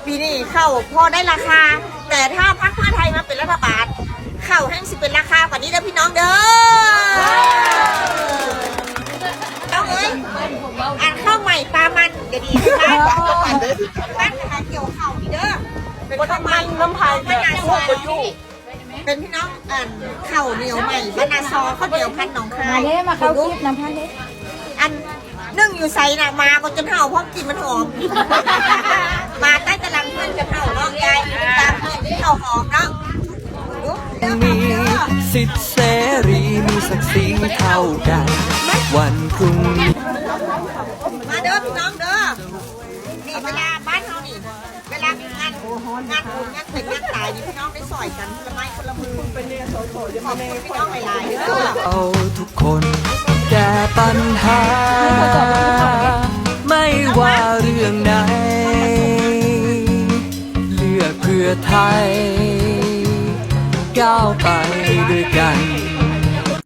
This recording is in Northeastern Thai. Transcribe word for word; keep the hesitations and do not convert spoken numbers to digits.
ปีนี้ข้าวพอได้ราคา แต่ถ้าพรรคเพื่อไทยมาเป็นรัฐบาล ข้าวแห้งสิเป็นราคากว่านี้เด้อพี่น้องเด้อ เอาเอ้ย อันข้าวใหม่ปลามันจะดีมากบ้านหาเกี่ยวข้าวนี่เด้อ เป็นข้าวใหม่น้ำพายเนี่ยพวกประยุกต์ เป็นพี่น้องอันข้าวเหนียวใหม่บ้านนาซอข้าวเหนียวพันธุ์หนองคาย มาเด้มาเข้าคลิปนำพันเด้ อันนึ่งอยู่ไสน่ะมาก็จนเห่าพร้อมกินมันหอม มาใต้ตารางเพื่อนจนเห่าเนาะยายตามเพื่อนที่เขาหอมเนาะ มีสิทธิเสรีมีศักดิ์ศรีเท่ากัน วันพรุ่งนี้ มาเด้อพี่น้องเด้อ นี่เวลาบ้านเฮานี่ เวลามีงานงานบุญงานแต่งงานตายนี่พี่น้องได้ซอยกันคนละไม้คนละมือขอบคุณพี่น้องหลายๆเด้อ เอาทุกคนแก้ปัญหา ไม่ว่าเรื่องไหน เลือกเพื่อไทย ก้าวไปด้วยกัน